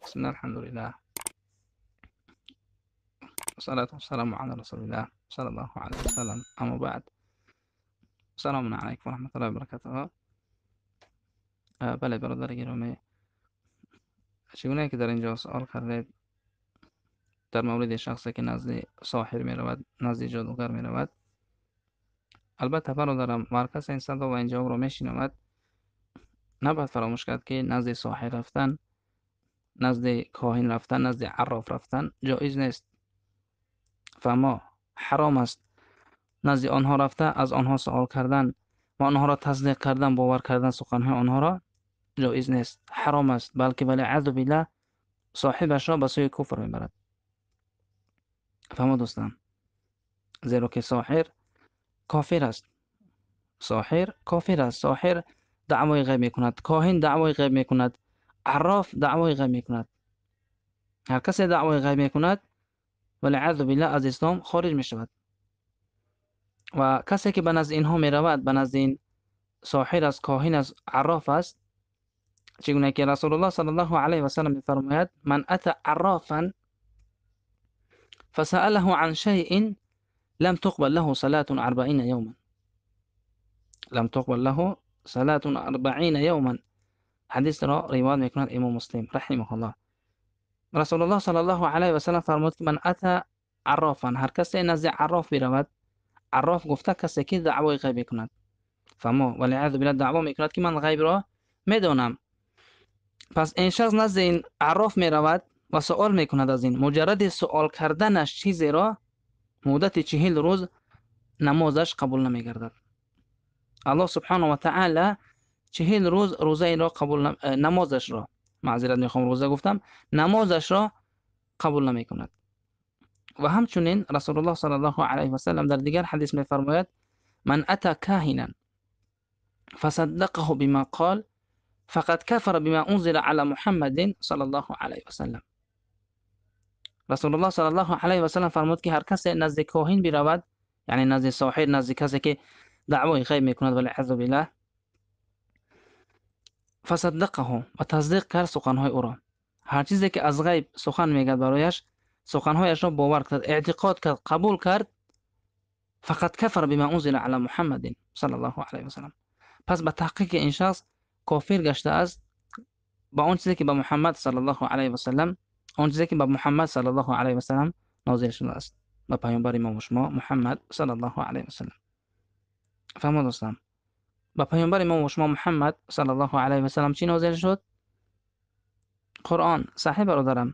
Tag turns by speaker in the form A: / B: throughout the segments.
A: Бисмиллаҳ, алҳамдулиллаҳ, вассалату вассаламу ала расулиллаҳ саллаллоҳу алайҳи васаллам. Аммо баъд, ассалому алайкум ва раҳматуллоҳи ва баракатуҳ. Бале, бародари гиромӣ, чӣ гуна ки дар инҷо савол кардед дар мавриди шахсе ки назди соҳир меравад, назди ҷодугар меравад, албатта бародарам, ҳар кас ин садо ва ин ҷавобро мешунавад, набояд фаромӯш кард, ки назди соҳир рафтан, назди коҳин рафтан, назди арроф рафтан ҷоиз нест. Фаҳмо, ҳаром аст назди онҳо рафта аз онҳо савол кардан ва онҳоро тасдиқ кардан, бовар кардан суханҳои онҳоро ҷоиз нест, ҳаром аст, балки валъаъзу биллаҳ соҳибашро ба сӯи куфр мебарад. Фаҳмо дӯстон, зеро ки соҳир кофир аст. Соҳир кофир аст. Соҳир даъвои ғайб мекунад, коҳин даъвои ғайб мекунад, арроф даъвои ғайб мекунад. Ҳар касе даъвои ғайб мекунад, валъаъзу биллаҳ аз ислом хориҷ мешавад. Ва касе ки ба назди инҳо меравад, ба назди ин соҳир аст, коҳин аст, арроф аст, чӣ гуна ки Расулуллоҳ саллаллоҳу алайҳи васаллам мефармояд: ман ата аррофан фасаалаҳу ан шайъин лам туқбал лаҳу салатун арбаина явман. Лам туқбал лаҳу салатун арбаина явман. Ҳадисро ривоят мекунад Имом Муслим раҳимаҳуллоҳ. Расулуллоҳ саллаллоҳу алайҳи васаллам фармуд ки ман ата аррофан, ҳар касе назди арроф биравад, арроф гуфта касе ки даъвои ғайб мекунад. Фаҳмо, валъаъзу биллаҳ даъво мекунад ки ман ғайбро медонам. Пас ин шахс назди ин арроф меравад ва савол мекунад аз ин. Муҷарради савол карданаш чизеро муддати 40 рӯз намозаш қабул намегардад. Аллоҳ субҳонаҳу ва таъоло 40 рӯз рӯзаи инро қабул намозашро, маъзират мехоҳам, рӯза гуфтам, намозашро қабул намекунад. Ва ҳамчунин Расулуллоҳ саллаллоҳу алайҳи васаллам дар дигар ҳадис мефармояд: ман ата коҳинан фасаддақаҳу бима қол фақад кафара бима унзила ала Муҳаммадин саллаллоҳу алайҳи васаллам. Расулуллоҳ саллаллоҳу алайҳи васаллам фармуд ки ҳар касе назди коҳин биравад, яъне назди соҳир, назди касе ки даъвои ғайб мекунад, валъаъзу биллаҳ, фасаддақаҳу, ва тасдиқ кард суханҳои ӯро, ҳар чизе ки аз ғайб сухан мегӯяд барояш, суханҳояшро бовар кард, эътиқод кард, қабул кард, фақад кафара бима унзила ала Муҳаммадин саллаллоҳу алайҳи васаллам. Пас ба таҳқиқи ин шахс кофир гаштааст ба он чизе ки ба Муҳаммад саллаллоҳу алайҳи васаллам, он чизе ки ба Муҳаммад саллаллоҳу алайҳи васаллам нозил шудааст, ба паёмбари мо ва шумо Муҳаммад саллаллоҳу алайҳи васаллам. Фаҳмо дӯстон, ба паёмбари мо ва шумо Муҳаммад саллаллоҳу алайҳи васаллам чӣ нозил шуд? Қуръон. Саҳеҳ бародарам.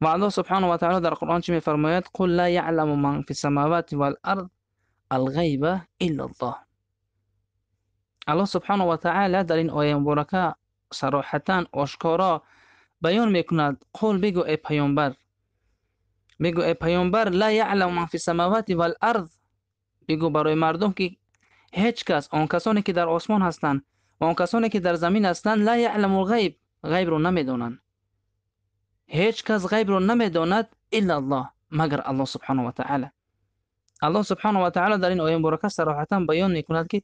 A: Ва Аллоҳ субҳонаҳу ва таъоло дар Қуръон чӣ мефармояд? Қул ла яъламу ман фи самавати вал ард ал-ғайба иллаллоҳ. Аллоҳ субҳонаҳу ва таъоло дар ин ояи муборака сароҳатан ошкоро баён мекунад: қул, бигӯ эй паёмбар, бигӯ эй паёмбар, ла яъламу ман фи самавати вал ард, бигӯ барои мардум ки ҳеҷ кас, он касоне ки дар осмон ҳастанд ва он касоне ки дар замин ҳастанд, ла яъламу ғайб, ғайбро намедонанд. Ҳеҷ кас ғайбро намедонад иллаллоҳ, магар Аллоҳ субҳонаҳу ва таъоло. Аллоҳ субҳонаҳу ва таъоло дар ин ояи муборака сароҳатан баён мекунад ки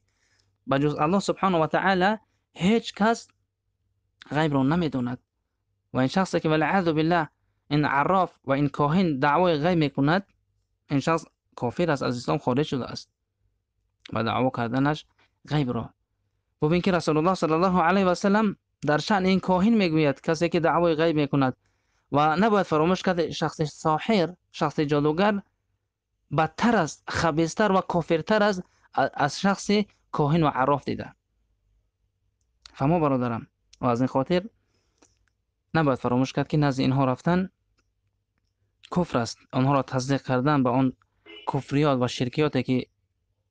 A: ба ҷуз Аллоҳ субҳонаҳу ва таъоло ҳеҷ кас ғайбро намедонад. Ва ин шахсе ки валъаъзу биллаҳ ин арроф ва ин коҳин даъвои ғайб мекунад, ин шахс кофир аст, аз ислом хориҷ шудааст ба даъво карданаш ғайбро. Бубин ки Расулуллоҳ саллаллоҳу алайҳи васаллам дар шаъни ин коҳин мегӯяд, касе ки даъвои ғайб мекунад, ва набояд фаромӯш кард шахси соҳир, шахси ҷодугар бадтар аст, хабистар ва кофиртар аст аз шахси коҳин ва арроф дида. Фаҳмо бародарам, ва аз ин хотир набояд фаромӯш кард ки назди инҳо рафтан куфр аст. Онҳоро тасдиқ кардан ба он куфриёт ва ширкиёте ки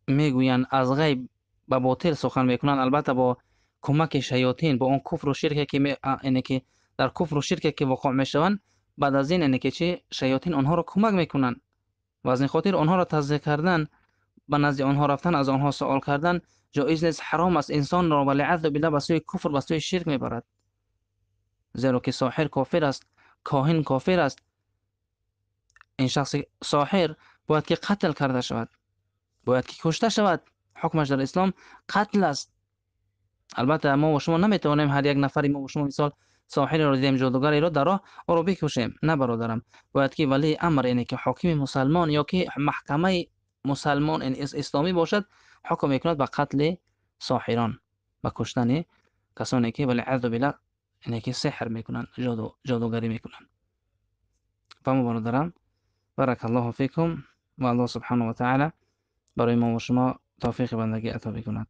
A: мегӯянд, аз ғайб ба ботил сухан мекунанд, албатта бо кӯмаки шаётин, бо он куфру ширке ки яъне ки дар куфру ширке ки воқеъ мешаванд, баъд аз ин яъне ки чӣ шаётин онҳоро кӯмак мекунанд. Ва аз ин хотир онҳоро тасдиқ кардан, ба назди онҳо рафтан, аз онҳо савол кардан ҷоиз нест, ҳаром аст. Инсонро валъаъзу биллаҳ ба сӯи куфр, ба сӯи ширк мебарад. Зеро ки соҳир кофир аст, коҳин кофир аст. Ин шахси соҳир бояд ки қатл карда шавад, бояд ки кушта шавад. Ҳукмаш дар ислом қатл аст. Албатта мо ва шумо наметавонем ҳар як нафари мо ва шумо мисол Соҳиреро дидем, ҷодугареро дар роҳ, ӯро бикушем. На, бародарам, бояд ки валии амр, яъне ки ҳокими мусалмон ё ки маҳкамаи мусалмон, яъне исломӣ бошад, ҳукм мекунад ба қатли соҳирон, ба куштани касоне ки валиъазу биллаҳ, яъне ки сеҳр мекунанд, ҷодугарӣ мекунанд. Фаҳмо, бародарам, баракаллоҳу фикум, ва Аллоҳ субҳанаҳу ва таъала барои мо ва шумо тавфиқи бандагӣ ато бикунад.